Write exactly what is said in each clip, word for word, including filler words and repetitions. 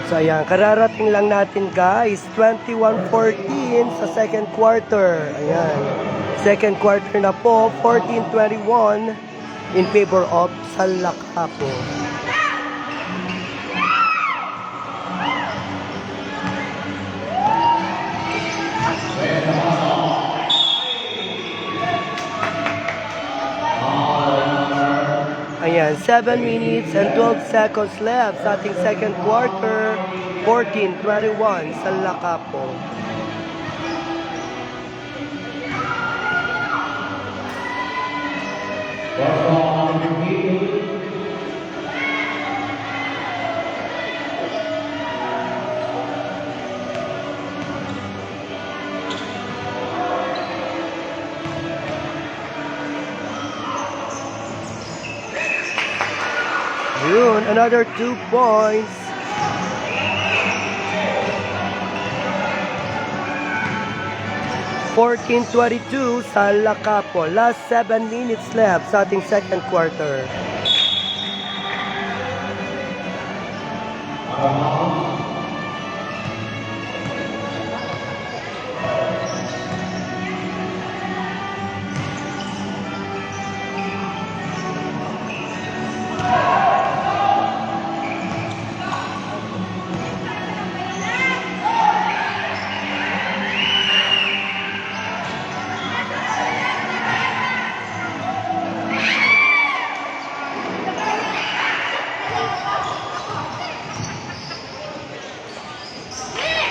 So ayan, kararating lang natin guys, twenty-one fourteen sa second quarter. Ayan, second quarter na po, fourteen twenty-one in favor of San Lacapo. Ayan, seven minutes and twelve seconds left sa ating second quarter. Fourteen twenty-one, San Lacapo. Yun, another two points. Fourteen twenty-two, San Lacapo. Last seven minutes left sa ating second quarter.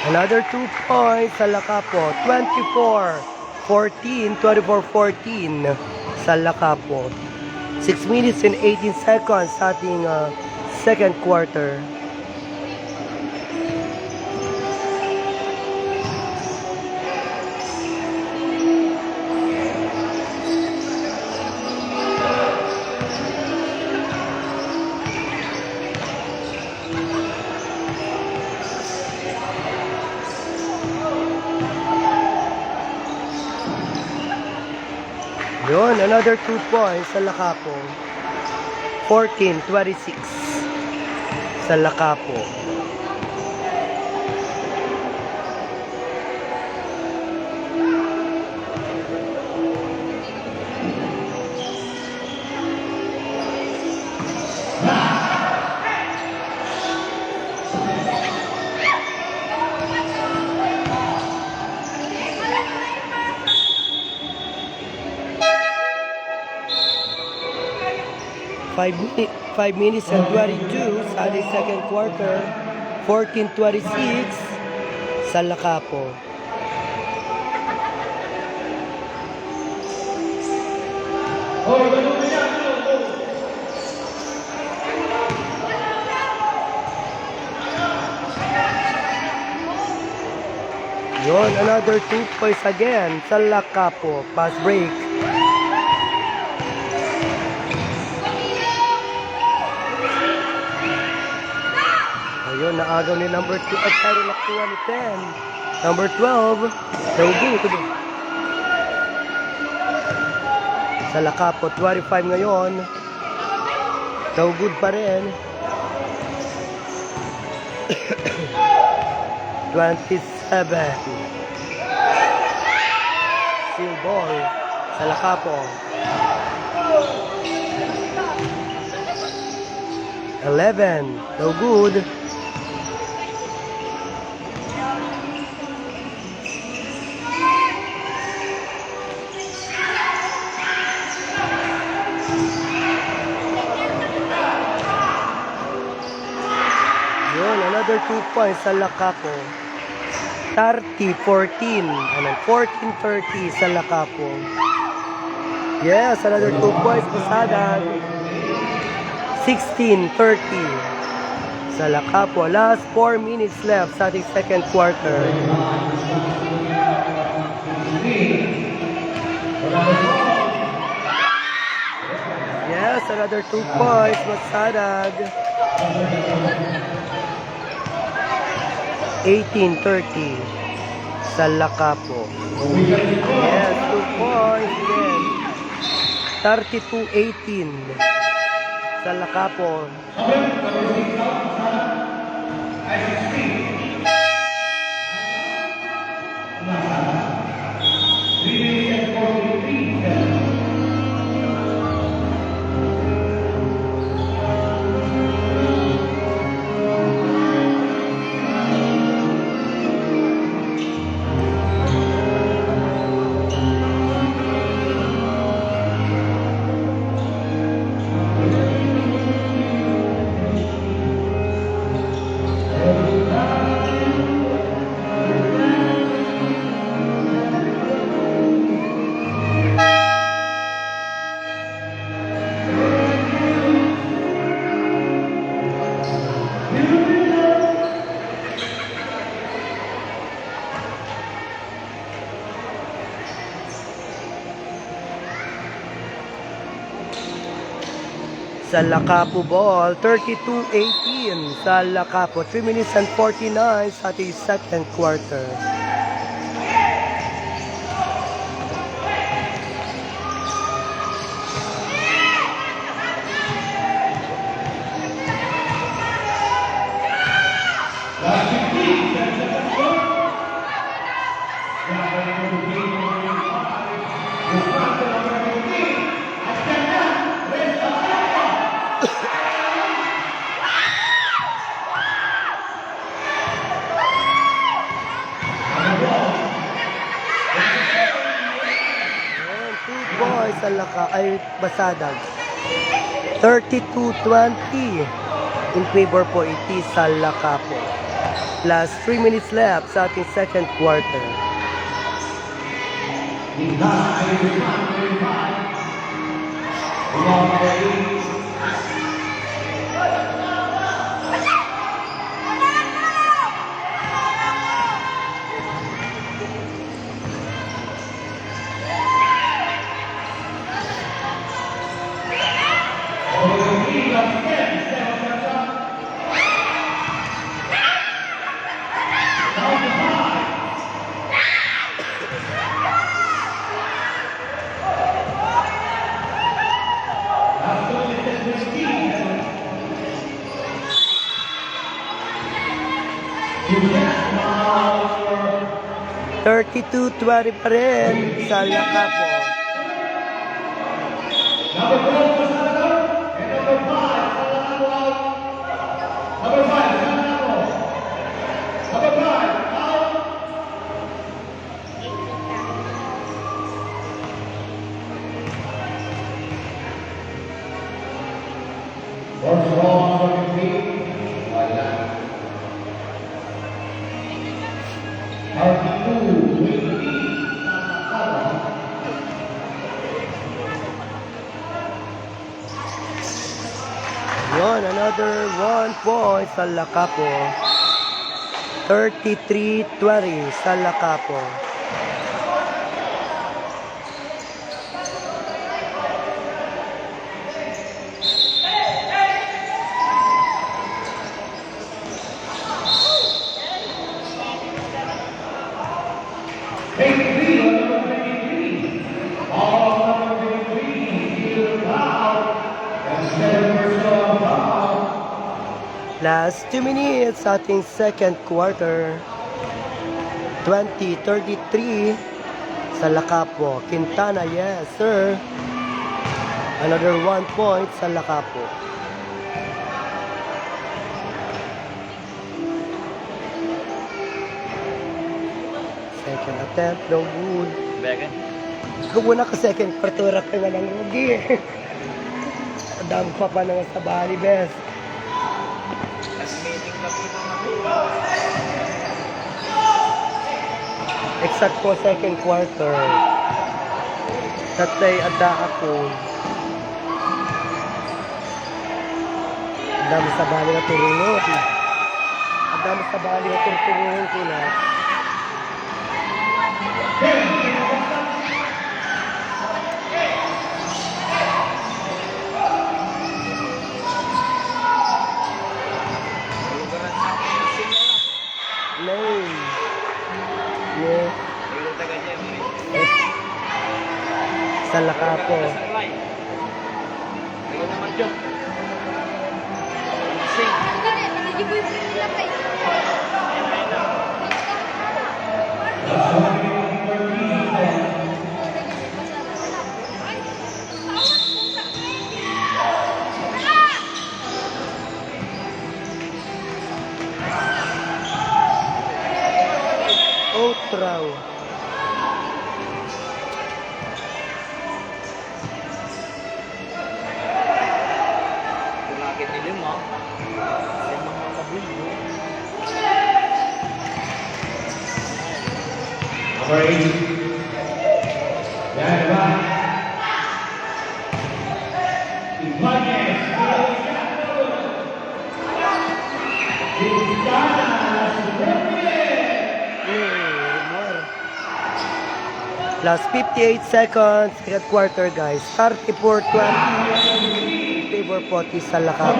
Another two points, San Lacapo, twenty-four fourteen, twenty-four fourteen, San Lacapo. Six minutes and eighteen seconds sa ating, ah, second quarter. Yun, another two points sa Lacapo. Fourteen twenty-six sa Lacapo. Five minute, five minutes and twenty-two sa ating second quarter. Fourteen twenty-six sa Lacapo. Yun, another two points again sa Lacapo. Fast break. Ayun, naagaw ni number two. Ay, pero nakuha ni ten. Number twelve, Togo. Sa Lacapo, twenty-five ngayon. No good pa rin. Twenty-seven. Steal ball sa Lacapo. Eleven. No good. Yun, another two points sa Lacapo. Thirty fourteen. Ano, fourteen thirty sa Lacapo. Yes, another two points, Pasadag. Sixteen thirty sa Lacapo. Last four minutes left sa ating second quarter. Yes, another two points, Pasadag. Eighteen thirty sa Lacapo. Yes, two points again. Thirty-two eighteen. Sallakapo. Sallakapo ball, thirty-two eighteen. Sallakapo, three minutes and forty-nine sa ating second quarter. Ayan, two points, Sallaka-, ay, Basadag. Thirty-two twenty in favor po iti Sallakapo. Last three minutes left sa ating second quarter. Thirty-two twenty pa rin, Sallakapo. What's wrong with me? Wala. Thirty-two twenty. Yon, another one point, Sallakapo. Thirty-three twenty, Sallakapo. Last two minutes sa ating second quarter. Twenty thirty-three. Sallakapo. Quintana, yes, sir. Another one point, Sallakapo. Second attempt, no good. Bagan. Kung una ka second quarter, ka nga lang rugi. Dagpa pa nga sabali, bes. Exact po second quarter. Tatay, adda ako. Adda mo sabali nga turunod. Adda mo sabali nga turturunod ko na. Lane. Yeah. Sallakapo. Outraw. Tulakit ni Lima. Lima ang kabuyo. Number eight. Yan, diba? Ibanez. Last fifty-eight seconds, third quarter, guys. Thirty-four twenty, favor po ti Salakap.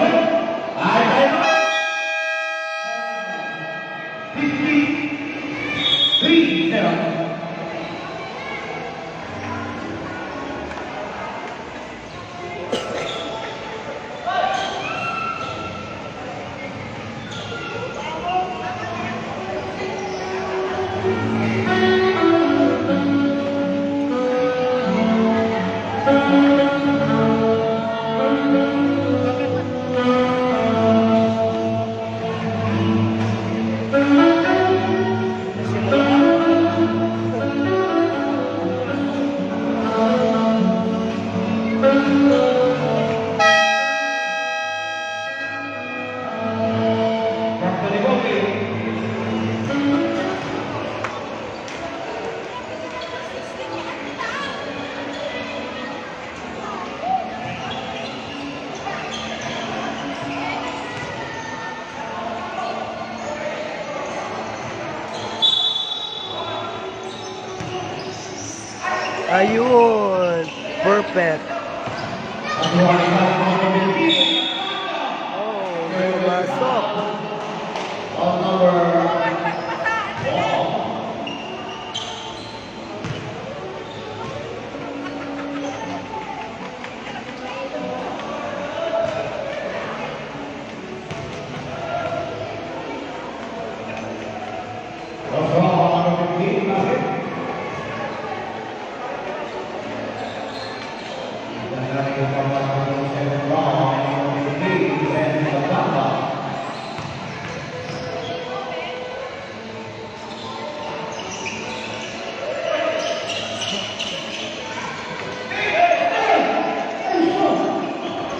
Ayun. Perfect. Oh, may pumasok.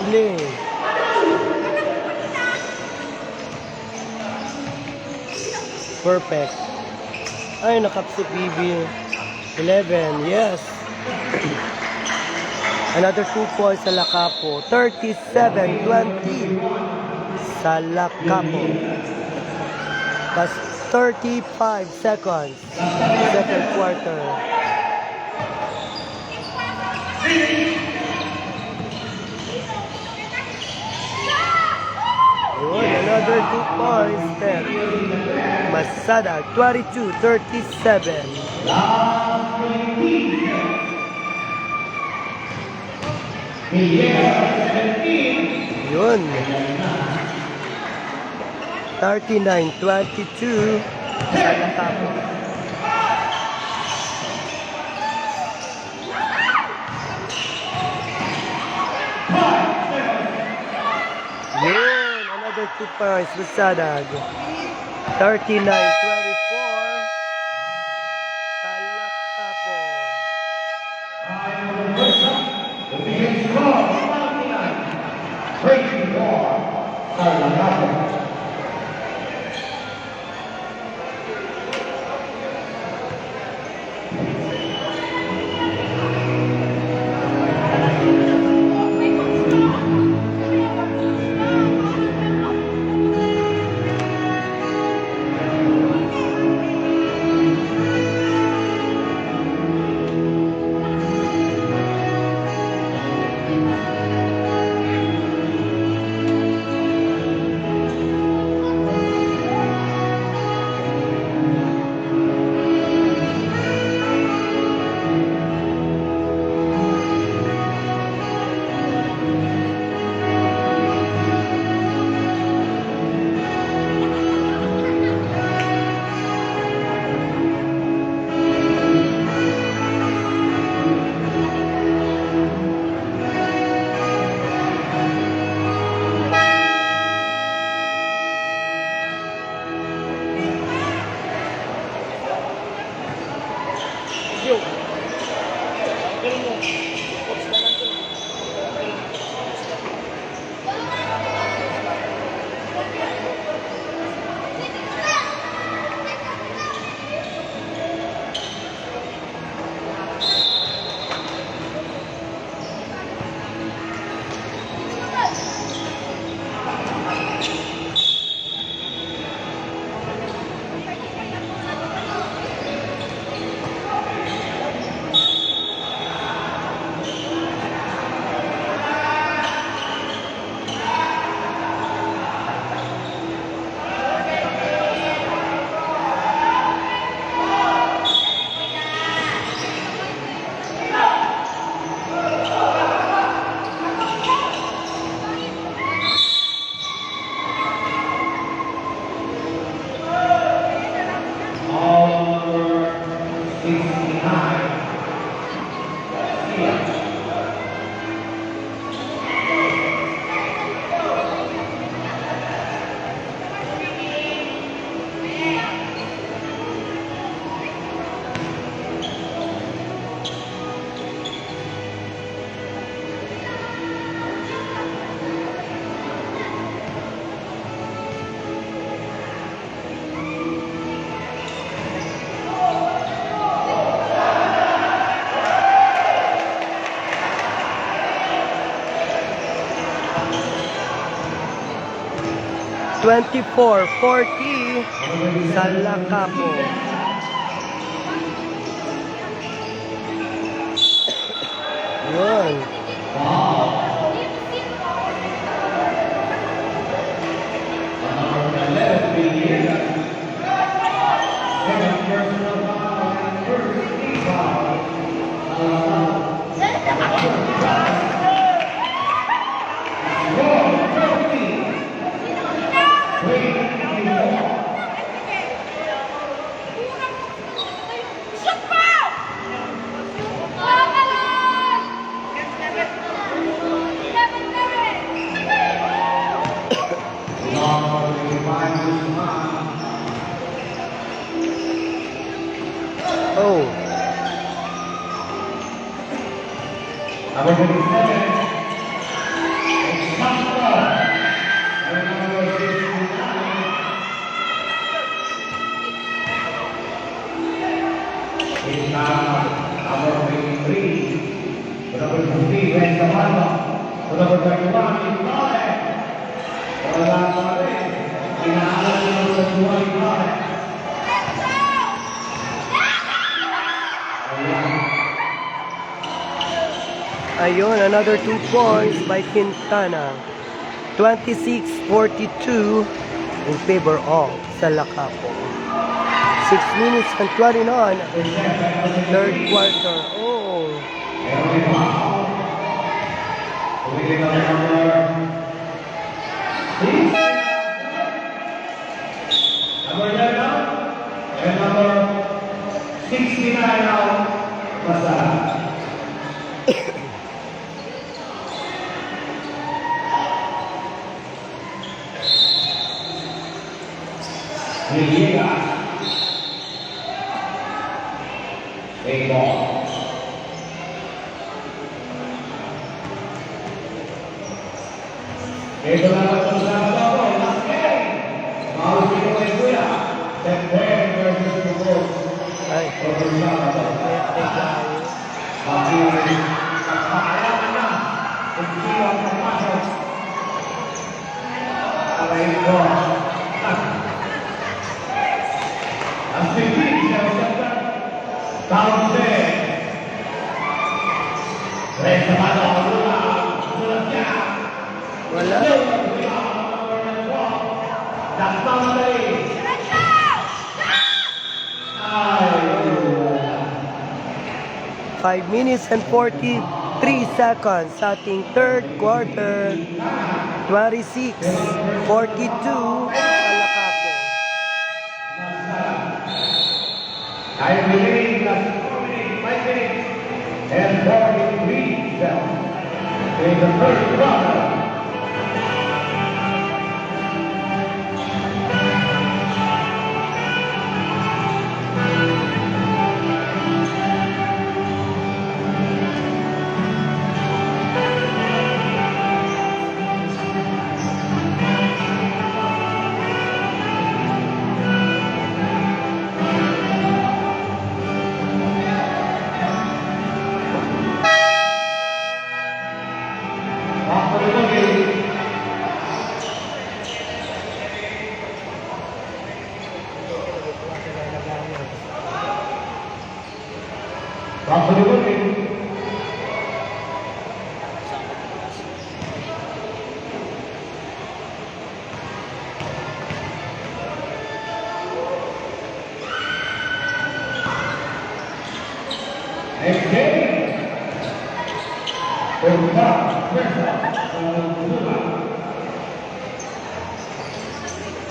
Play. Perfect. Ay, nakapsik, B B. Eleven, yes. Another two points, Salakapo. Thirty-seven twenty, Salakapo. Last thirty-five seconds. Second quarter. Yun, another two points, Ted. Masada, twenty-two thirty-seven. Yun. Thirty-nine twenty-two. Sa natapos. Yun, another two points, Lusadag. Thirty-nine twenty-four. Salak tapos. Call number sixty-nine. Twenty-four forty, Salakapo. Yun. Oh. Number twenty-seven. Exacto. Number fifty-nine. Number twenty-three. Number fifteen, Red Sabado. Number thirty-one, Italia. Wala pa rin. Inaalam ng number twenty-one, Italia. Ayan. Ayun, another two points by Quintana. Twenty-six forty-two in favor of Salakapo. Six minutes and twenty-nine, third quarter. Oh. Number eleven, and number sixty-nine now, Masara. Villegas. Take ball. Ito na ang Sabado, last game. Mausik ko kay Kuya. September versus Bukod. Ay. Versus Sabado. Kaya, kaya, kaya. Pati ang pagpaayaman na. Kung sino ang papasok. Aray ko. Ang sipit sa September. Taon siya. Tres na ba? Wala. Five minutes and forty-three seconds sa ating third quarter. Twenty-six forty-two, Salakapo. Time remaining just four minutes, five minutes, and forty-three seconds in the first quarter.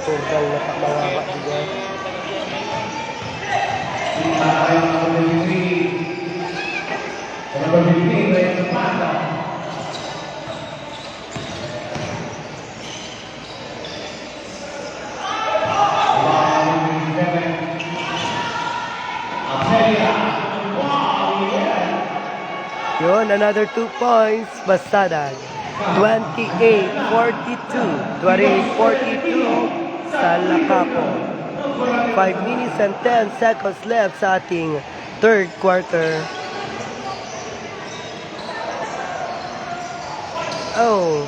Tunggal na pamawaba dyan. Yun, another two points, Masadag. Twenty-eight forty-two, twenty-eight forty-two, San Lacapo. Five minutes and ten seconds left sa ating third quarter. Oh.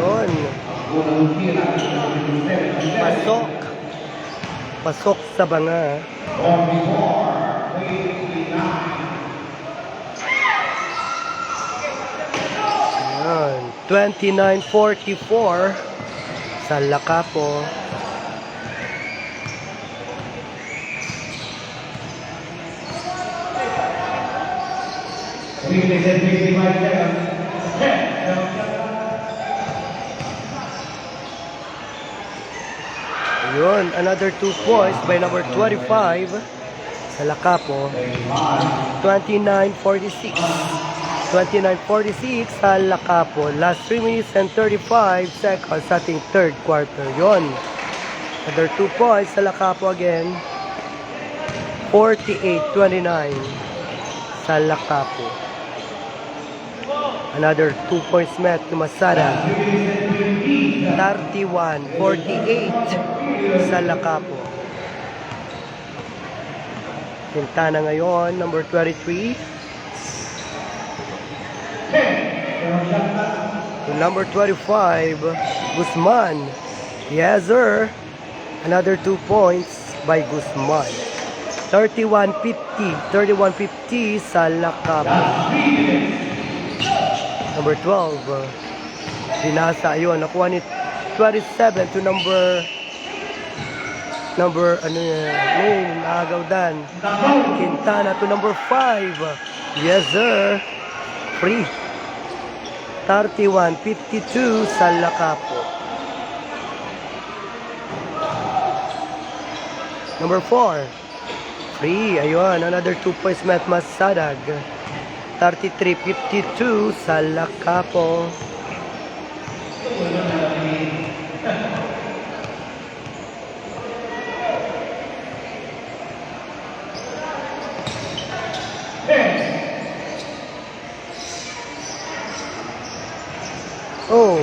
Yun. Pasok. Pasok sa banga. Yan. Twenty-nine forty-four, San Lacapo. Ayun, another two points by number twenty-five. San Lacapo, twenty-nine forty-six. Twenty-nine forty-six, San Lacapo. Last three minutes and thirty-five seconds sa ating third quarter. Yon. Another two points, San Lacapo again. Forty-eight twenty-nine, San Lacapo. Another two points met to Masadag. Thirty-one forty-eight, San Lacapo. Quintana ngayon, number twenty-three. To number twenty-five, Guzman. Yes, sir. Another two points by Guzman. Thirty-one fifty, thirty-one fifty, San Lacapo. Number twelve, uh, binasa, ayun, nakuha ni twenty-seven to number Number, ano yan? Name, Agaw Dan. Quintana to number five. Yes, sir. Free. Thirty-one fifty-two, San Lacapo. Number four. Free. Ayun, another two points, Met Masadag. Thirty-three fifty-two, San Lacapo. Oh.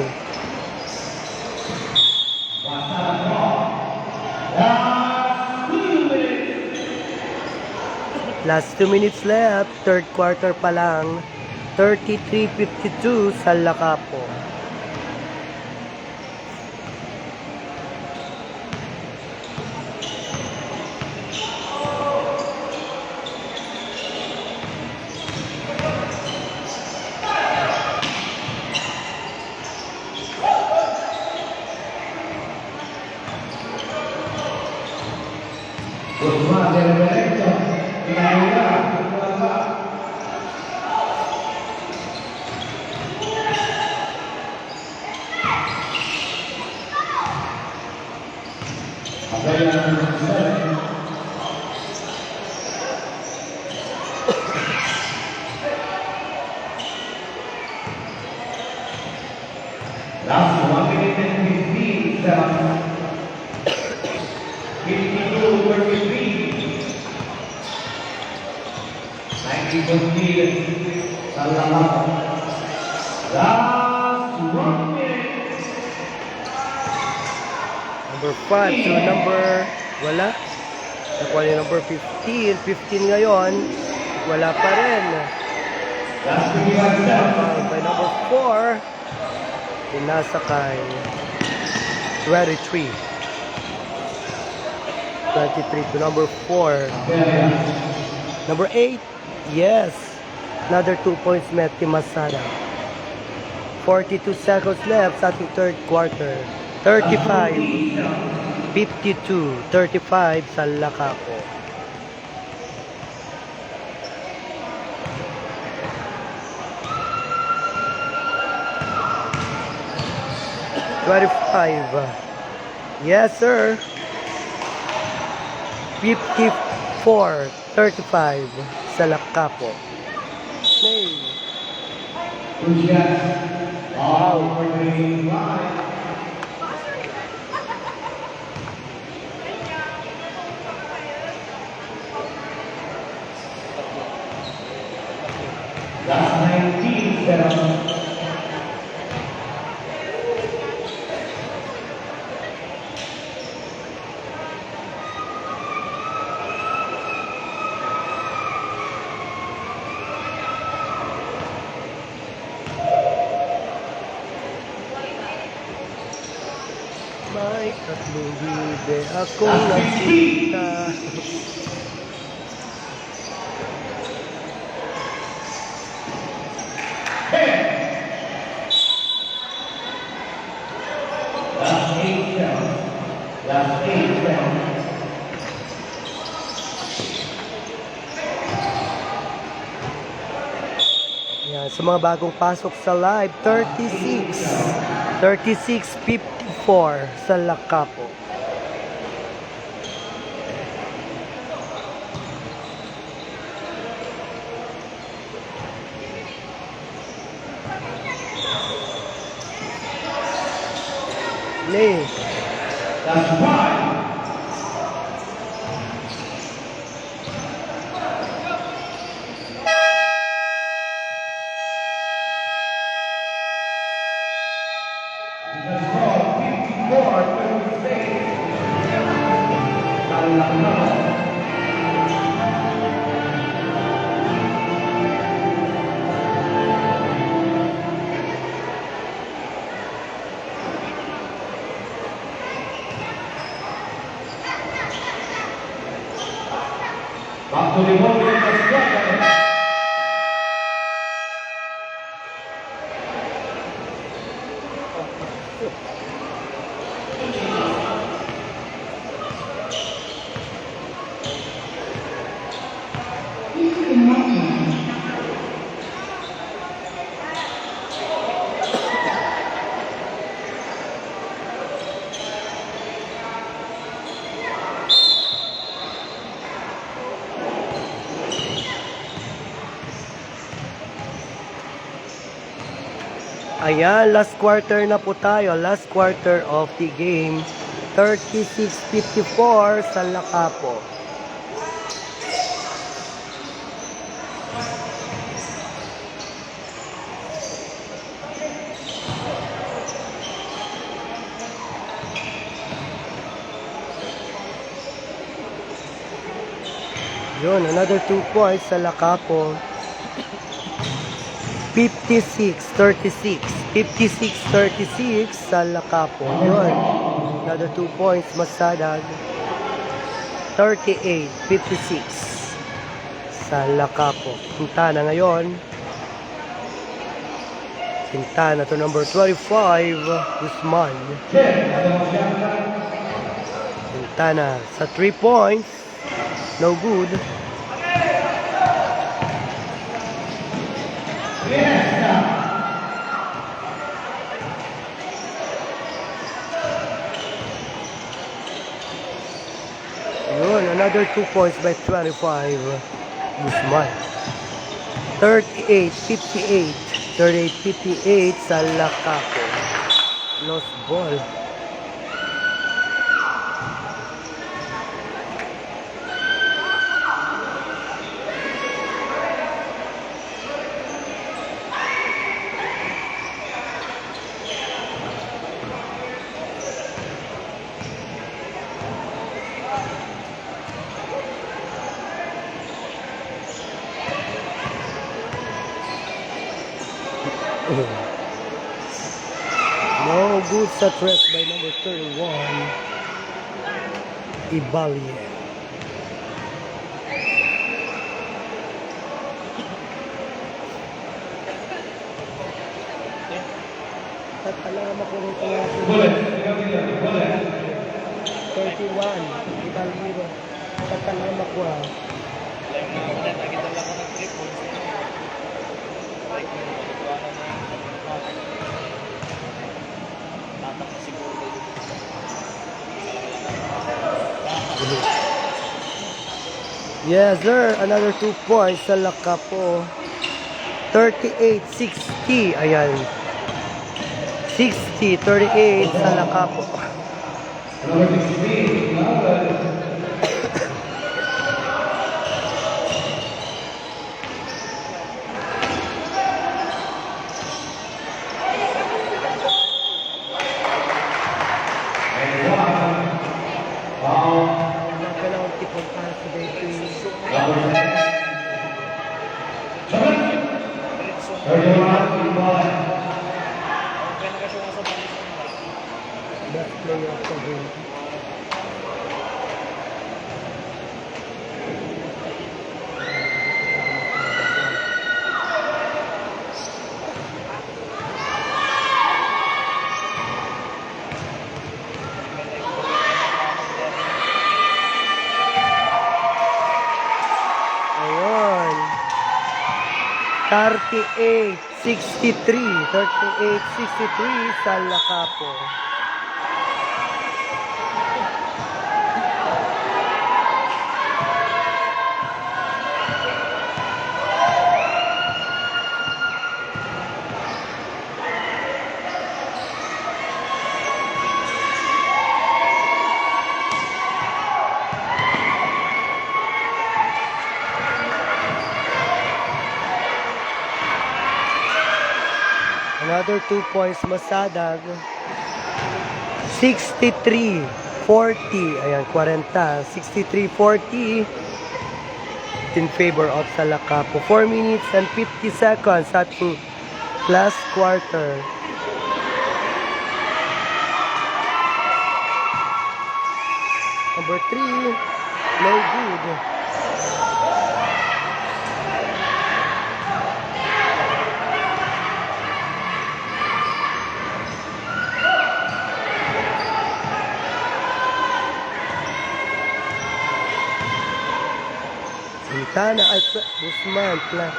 Last two minutes left, third quarter pa lang. Thirty-three fifty-two, San Lacapo. Guzman, derecho, pinanguya, wala. Apoy ang number seven. Last one minute and fifteen seconds. Fifty-two thirty-three. Ninety-two minutes. Salamat. Last one minute. Number five to number, wala. Nakuha ni number fifteen. Fifteen ngayon. Wala pa rin. Last twenty-five seconds. By number four. Pinasa kay twenty-three. Twenty-three to number four. Number eight. Yes. Another two points met ti Masada. Forty-two seconds left sa ating third quarter. Thirty-five, fifty-two, thirty-five sa Lakapo. Twenty-five. Yes, sir. Fifty-four thirty-five sa Lakapo. Play. Wow. Last nineteen seconds. May tatlong bibe akong nakita. Last eight seconds. Last eight seconds. Yan, sa mga bagong pasok sa live, thirty-six, thirty-six fifty-four sa Lakapo. Play. That's five. Back to the ball, Lucas Cuadra. Ayan, last quarter na po tayo. Last quarter of the game. Thirty-six fifty-four sa Lakapo. Yun, another two points sa Lakapo. Fifty-six thirty-six. Fifty-six thirty-six sa Lakapo. Yun. Another two points, Masadag. Thirty-eight fifty-six sa Lakapo. Quintana ngayon. Quintana to number twenty-five, Guzman. Quintana sa three points. No good. Yun, another two points by twenty-five. Guzman. Thirty-eight fifty-eight. Thirty-eight fifty-eight sa Lacapo. Lost ball. No good sa tres by number thirty-one, Ibalie. Tatalama ko rito nga si Bullet. Bullet. Thirty-one, Ibalbiro. Tatalama ko, ah. Yes, sir. Another two points sa Lacapo. Thirty-eight sixty. Ayan. Sixty thirty-eight sa Lacapo. Number sixteen, number Best player of the game. Ayan. Thirty-eight sixty-three. Thirty-eight sixty-three sa Lacapo. Another two points, Masadag. Sixty-three forty. Ayan, kwarenta. Sixty-three forty in favor of Salakapo. Four minutes and fifty seconds at last quarter. Number three, no good. Santana, ay, Guzman, pla-,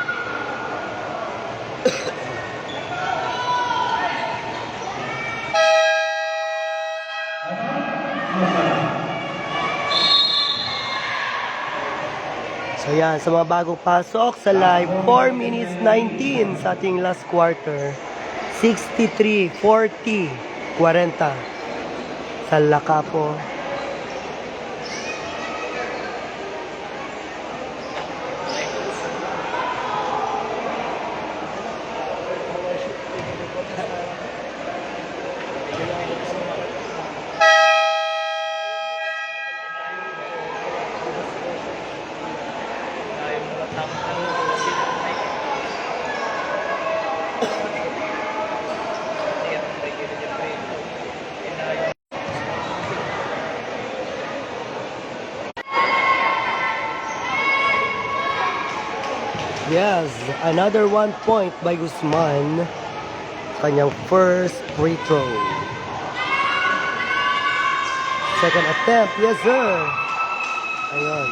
So yan, sa mga bagong pasok sa live, four minutes nineteen sa ating last quarter. Sixty-three forty, kwarenta. Salakapo. Yes, another one point by Guzman. Kanyang first free throw. Second attempt, yes sir. Ayun.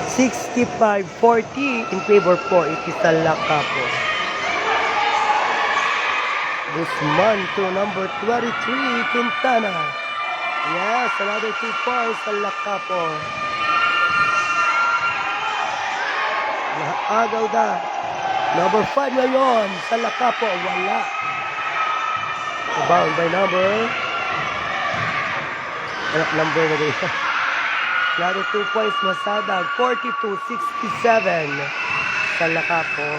Sixty-five forty in favor for iti San Lacapo. Guzman to number twenty-three, Quintana. Yes, another two points, San Lacapo. Naagaw da. Number five ngayon, San Lacapo, wala. Rebound by number, eh, number na din. Another two points, Masadag, forty-two sixty-seven, San Lacapo.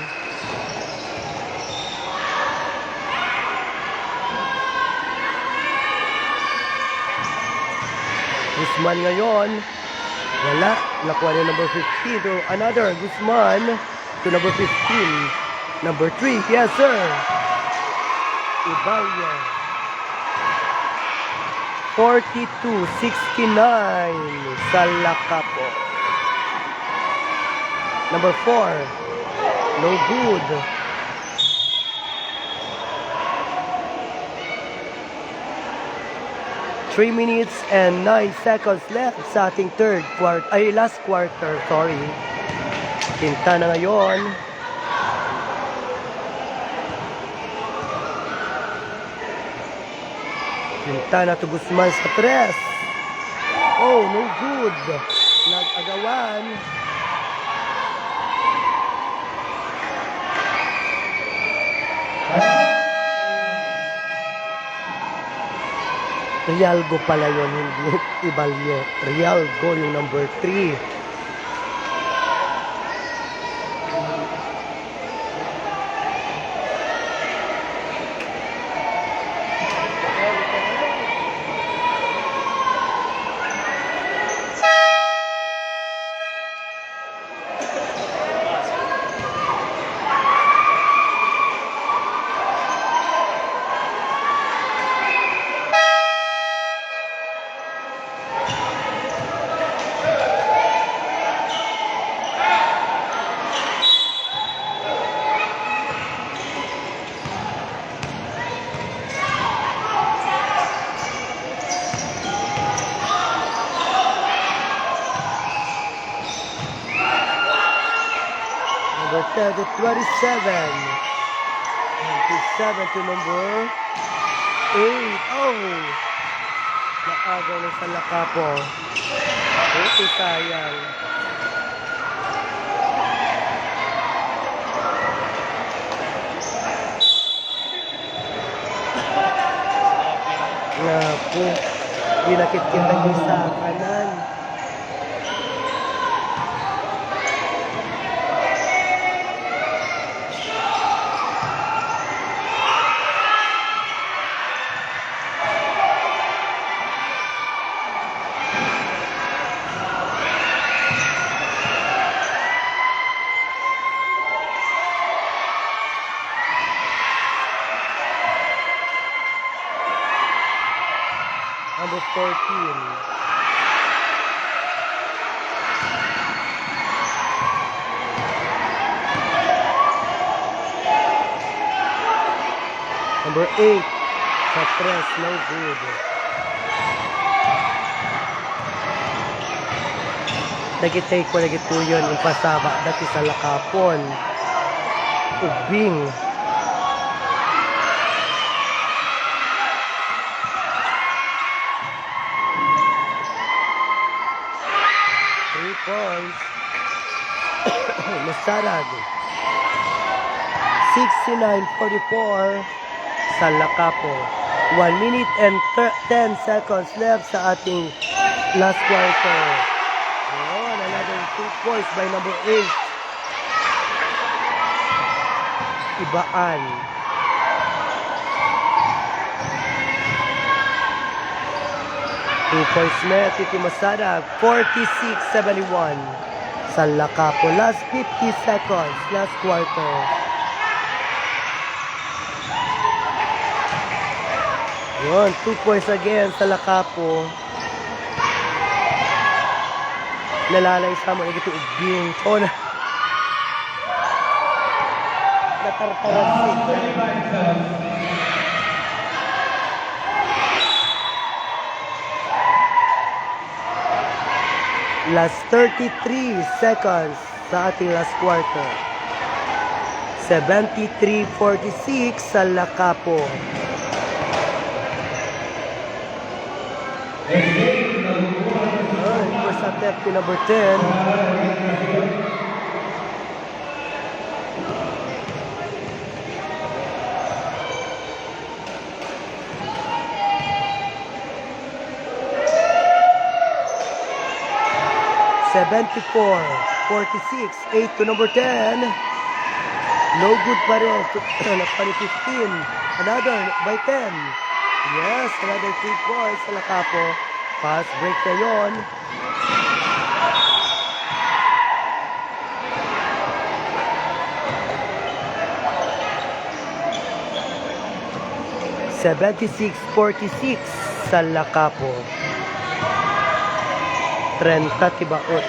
Guzman ngayon. Wala. Nakuha ni number fifteen. So, another Guzman to number fifteen. Number three. Yes, sir. Ibalia. Forty-two sixty-nine, San Lacapo. Number four. No good. Three minutes and nine seconds left sa ating third quarter, ay, last quarter, sorry. Quintana ngayon. Quintana to Guzman sa tres. Oh, no good. Nag-agawan. Realgo pala yun, hindi Ibalio. Realgo yung number three. Number ten to twenty-seven. Twenty-seven to number eight. Oh! Naagaw ng San Lacapo. Oh, sayang. Nga po, pinakit kita yung sa kanan. Number fourteen. Number eight. Sa tres, no good. Dagiti ko dagitoyon impasaba dati sa lakapon. Ubing. Three points. Masarag. Sixty-nine forty-four. San Lacapo. One minute and thir-, ten seconds left sa ating last quarter. Ayan, another two points by number eight. Ibaan. Two points met iti Masarag, forty-six seventy-one. San Lacapo, last fifty seconds, last quarter. Yun, two points again, San Lacapo. Nalalay sa mo, ito ubing. Oh, na. Natartarasik. Last thirty-three seconds sa ating last quarter. Seventy-three forty-six sa Lacapo. Ayan, first attempt ni number ten. Seventy-four forty-six, eight to number ten. No good pa rin. Nagpani fifteen. Another by ten. Yes, another three points sa Lacapo. Fast break na yon. Seventy-six forty-six sa Lacapo. Trenta ti baot.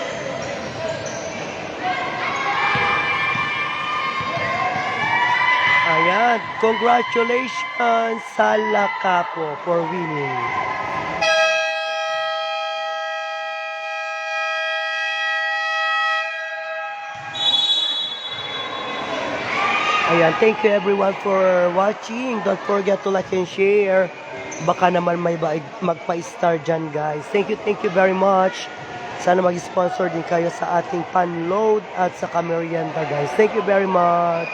Ayan, congratulations sa Lacapo for winning. Ayan, thank you everyone for watching. Don't forget to like and share. Baka naman may ba-, magpa-star dyan, guys. Thank you, thank you very much. Sana mag-sponsor din kayo sa ating panload at sa kamerienda, guys. Thank you very much.